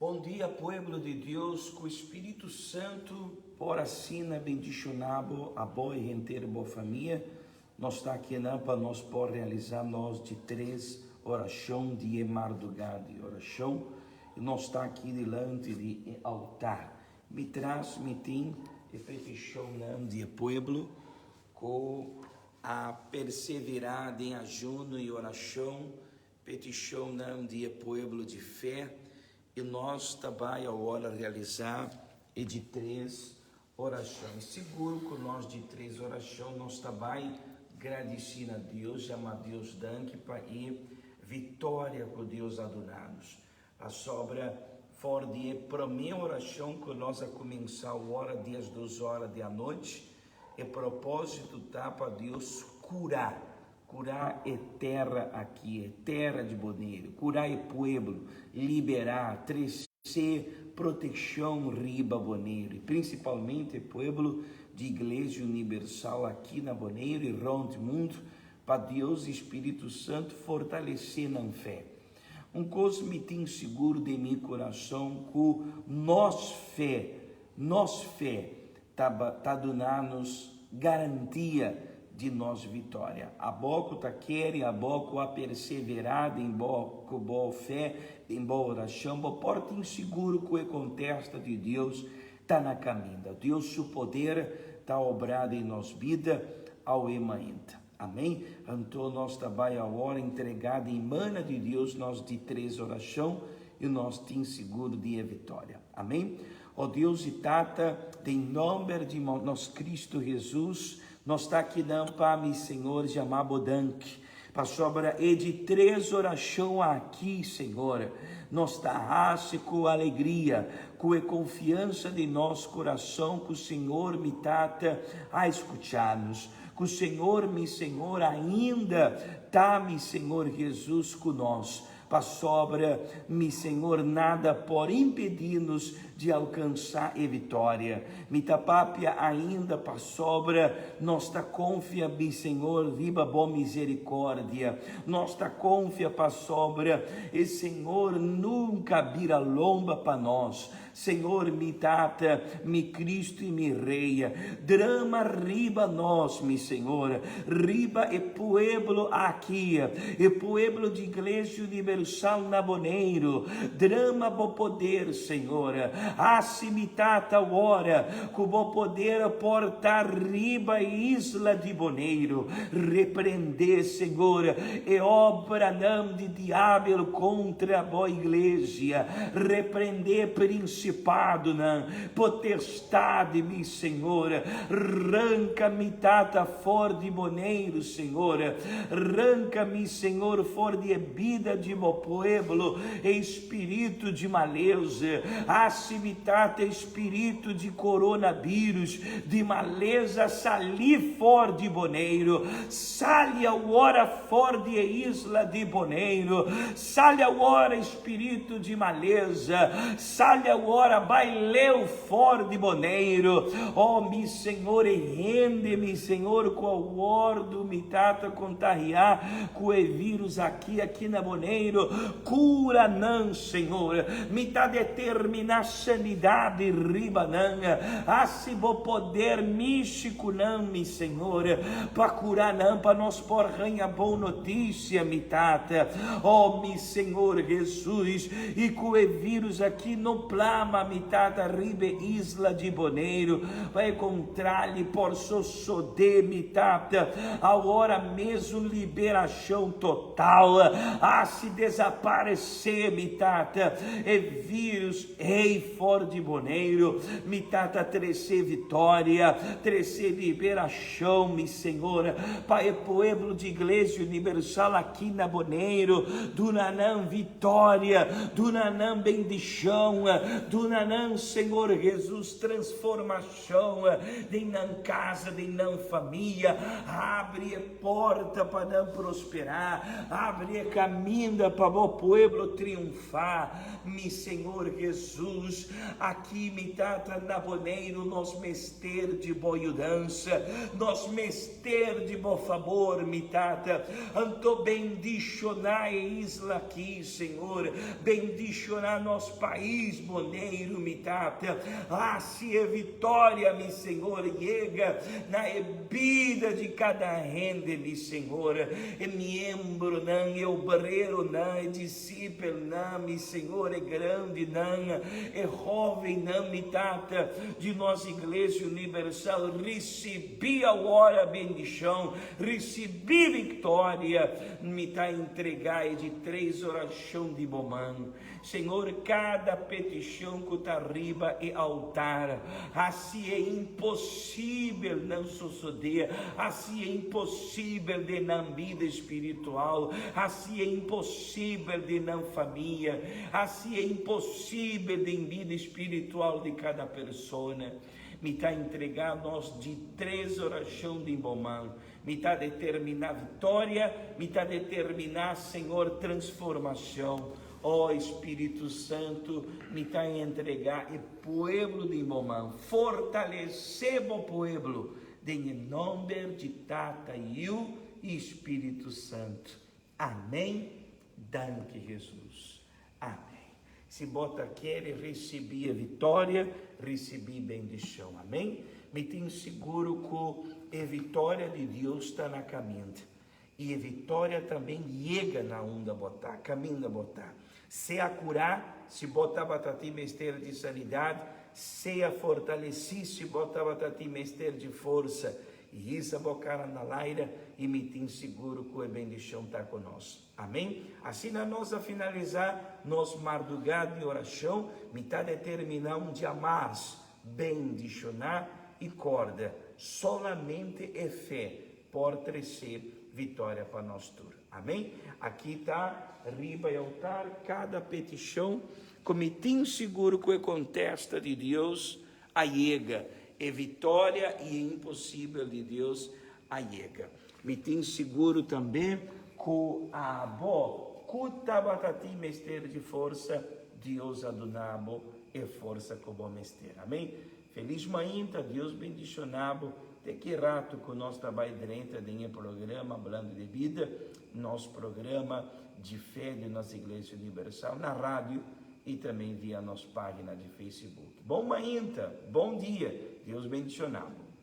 Bon dia pueblo di Dios ku Spiritu Santu por asina bendishoná bo abo i henter bo famia. Nos ta akinan pa nos por realisá nos di tres orashon di e mardugá di orashon i nos ta aki dilanti di e altar. Mi tras mi tin e petishonnan di e pueblo ku a perseverá den ajuno i orashon. Petishonnan di e pueblo di fe i nos ta bai awor a realisá e di tres orashon. I sigur ku nos di tres orashon nos ta bai gradisí na Dios, yama Dios danki pa e viktoria ku Dios a duna nos. Pasobra for di e promé orashon ku nos a kuminsá awor 12 ora di anochi, e propósito ta pa Dios kura Curá e terra aqui, e terra di Boneiru, curá e pueblo, liberá, trece proteccion riba Boneiru, y principalmente e pueblo di Iglesia Unibersal aki na Boneiru y rond mundo, pa Dios y Spiritu Santo fortalece nan fe. Un cos mi tin sigur den mi curason cu nos fe, nos fe ta ta duna nos garantia di nos vitoria. Abo ku ta kere, abo ku a perseverá den bo ku bo fe, den bo orashon, bo por tin sigur ku e kontesta di Dios ta na kaminda. Dios su poder ta obrá den nos bida awe mainta. Amén. Anto nos ta bai awor entregá den mana di Dios nos di tres orashon i nos tin sigur di e vitoria. Amén. O Dios i Tata, den nomber di nos Cristo Jesus, nos ta akinan pa mi Señor jama Bo danki, pasobra e di tres oracion aki, Señor, nos ta haci cu alegria, cu e confiansa den nos curason cu Señor mi Tata a scucha nos, cu Señor mi Señor ainda ta mi Señor Jesus cu nos. Pasobra, mi Señor, nada por impedí nos di alcansá e victoria. Mi ta papia ainda pasobra nos ta confia, mi Señor, riba bo misericordia. Nos ta confia pasobra e Señor nunca a bira lomba pa nos. Señor, mi Tata, mi Cristo i mi Rey, drama riba nos, mi Señor, riba e pueblo aki, e pueblo di Iglesia Universal na Boneiru, drama bo poder, Señor. Haci, mi Tata, awor cu bo poder por ta riba e isla di Boneiru. Reprende, Señor, e obranan di diabel contra bo Iglesia. Reprendé principadonan, potestad, mi Señor. Ranca mi tata for di Boneiru, Señor. Ranca mi Señor for di e bida di bo pueblo e spiritu di maleza. Haci mi tata e spiritu di coronavirus, di maleza sali for di Boneiru. Sali awor for di e isla di Boneiru. Sali awor spiritu di maleza, sali awor bai leu for di Boneiru. Oh mi Señor e hende mi Señor cu a wordo mi tata contagia cu e virus aki aki na Boneiru, cura nan Señor. Mi ta determina sanidad riba nan. Haci bo poder mishi cu nan mi Señor pa cura nan pa nos por haña bon noticia. Sia mi Tata, oh mi Señor Jesus, i ku e virus aki no plama mi Tata riba e isla di Boneiru, pa e kontrali por sosodé mi Tata, awor mesun liberashon total hasi desaparesé mi Tata, e virus ei for di Boneiru, mi Tata trese vitoria, trese liberashon. Shon, mi Señor, pa e pueblo di Iglesia Universal aki na Boneiru, duna nan vitoria, duna nan bendishon, duna nan, Señor Jesus, transformashon den nan casa, den nan famia. Habri e porta pa nan prosperá, habri e kaminda. pa bo pueblo triunfá. Mi Señor Jesus, aki mi Tata na Boneiru nos mester di bo yudansa, nos mester di bo fabor, mi Tata. Anto bendishoná e isla aki, Señor, bendishoná nos pais Boneiru, mi Tata. Hasi e vitória, mi Señor, yega na e bida di kada hende, mi Señor, e miembronan, e obreronan, e disipelnan, mi Señor, e grandinan, e hóvennan, mi Tata, di nos Iglesia Universal, risibí awor bendishon, risibí viktoria. Mi ta entregá e di tres orashon di bo man. Señor, cada peticion cu ta riba e altar, haci e imposibel nan sosode, haci e imposibel den nan bida espiritual, haci e imposibel den nan famia, haci e imposibel den bida espiritual di cada persona. Mi ta entrega nos di tres oracion den bo man. Mi ta determiná victoria, mi ta determiná, Señor, transformacion. Oh, Spiritu Santu, mi ta entregá e pueblo den bo man. Fortalecé bo pueblo den e nomber di Tata, Yiu i Spiritu Santu. Amén. Danki, Jesus. Amén. Si bo ta kere ricibi e victoria, ricibi bendicion. Amén. Mi tin sigur cu e victoria di Dios ta na caminda. I e victoria tambe yega na unda bo ta, caminda bo ta. Sea curá si bo tabata tin mester di sanidad, sea fortalecí si bo tabata tin mester di forsa. I hisa bo cara na laira i mi tin sigur cu e bendicion ta cu nos. Amén. Asina nos a finalisá nos mardugá di orashon. Mi ta determiná un dia mas bendishoná i kòrda, solamente e fe por trese vitória pa nos tur. Amén. Aki ta riba e altar kada petishon ku mi tin sigur ku e kontesta di Dios a yega, e vitória i e imposibel di Dios a yega. Mi tin sigur tambe ku abo ku tabata tin mester di forsa, Dios a duna bo e forsa ku bo mester. Amen. Felis mainta, Dios bendishona bo. Te ki rato ku nos ta bai drenta den e programa Hablando de Vida, nos programa di fe di nos Iglesia Universal na radio i tambe via nos pagina di Facebook. Bon mainta, bon dia, Dios bendishona bo.